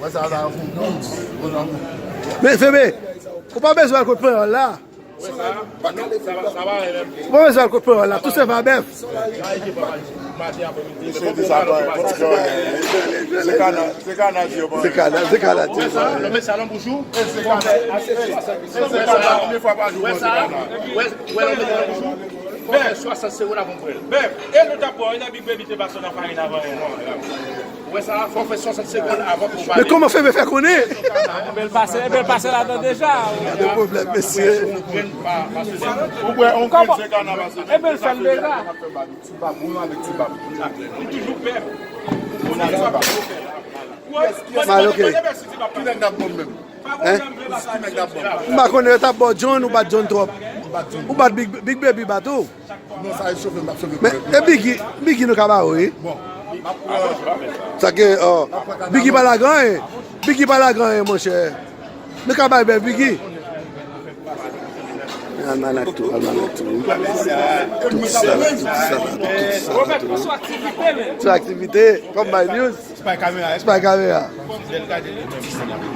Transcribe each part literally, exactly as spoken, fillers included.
Mwen sa la pou nou. Men Febe, ou pa bezwen al kot panyòl la. Ou pa bezwen al kot panyòl la, tou se pa bèf. Se kana, se kana di yo. Se kana, se kana di yo. Lòt salon bouchou. Wè sa, wè, wè, lòt salon bouchou. Fè swasant segonn avan pou el. Bèf, e nou t ap bò, e nan Big Baby te pase nan farin avan. Wè sa, fò fè swasant segonn avan pou pale. Men kòman Febe fè konnen? Ebyen l pase, ebyen l pase ladan deja. Pa de pwoblèm, mesye. Ou bwè on grenn se kana pase. Ebyen l fè l deja. Ti bab, ou menm avèk ti bab. Li toujou pè. Mal, ok. Ki nèg n ap ban menm? Hein? M pa konnen, yo t ap ba w John, ou bat John twòp. Ou bat Big, Big Baby bat ou. Non, sa e chofe, m ap chofe. Men, e Biggie, Biggie nou ka ba ou, wi. Bon, m ap pran. Sa ke, oh, Biggie pa lage anyen. Biggie pa lage anyen, monchè. Nou ka bay bèf Biggie. Almanak tou, almanak tou, wi. Tout sa la, tout sa la, tout sa la tou. Sou aktivite, men. Sou aktivite, kòm bay news. Spy Camera. Spy Camera.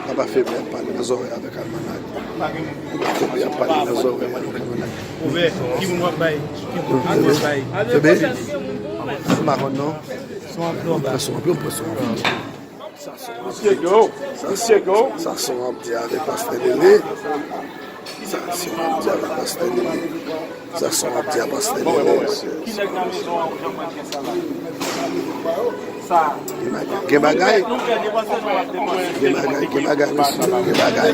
Papa Febe ap pale nan zòrèy avèk almanak. Papa Febe ap pale nan zòrèy avèk almanak. Ouvè, ki moun w ap bay? Ki moun w ap bay? Febe, m pa konn non. Pran son anpil, pran son anpil. Sa son ap di, sa son ap di avèk pastè Lele. Sa son ap di avèk pastè Lele. Sa son ap di a pastè Lele. Gen bagay, gen bagay, gen bagay, mesye, gen bagay.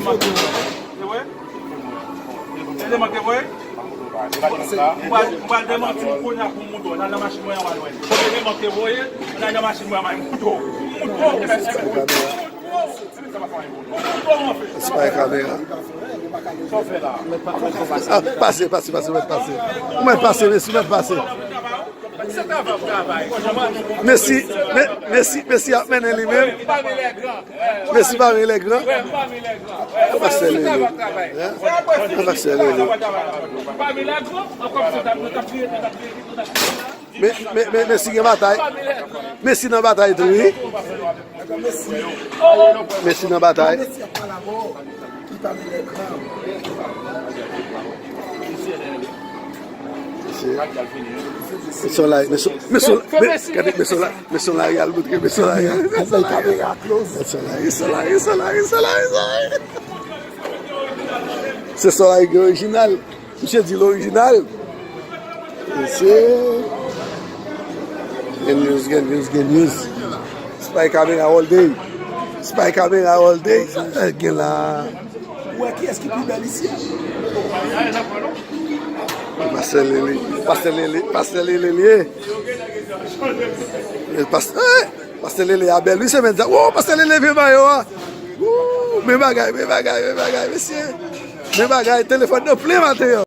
Ou pral, ou pral demanti m kounye a pou m montre w. N al nan machin mwen an, w al wè. Kote demanti te voye, n al nan machin mwen an, m montre w. M montre w, mesye. Spy Camera. Ah, pase, pase, pase, mèt pase. Ou mèt pase, mesye, mèt pase. Messi, me- Messi, Messi ap mennen li menm. Messi pami lè gran. Pastè Lele. Hein? Pastè Lele. Men, men, men, Messi gen batay. Messi nan batay tou, wi. Messi nan batay. Messi ap pale avè w. Li pami lè gran. Mesye. Mesye Solay, mesye, mesye, gade, mesye Solay, mesye Solay al montre, mesye Solay. Mesye Solay, mesye Solay, mesye Solay. Se Solay gen orijinal. Misye di l orijinal. Mesye. Gen news, gen news, gen news. Spy Camera all day. Spy Camera all day. Sa gen la. Ou wè kiyès ki pi bèl isi a? Pastè Lele, pastè Lele, pastè Lele li ye. E pastè, eh, pastè Lele a bèl wi, semèn sa. Wo, pastè Lele vye mayo a. Wo, men bagay, men bagay, men bagay, mesye. Men bagay, telefòn nan plen maten an.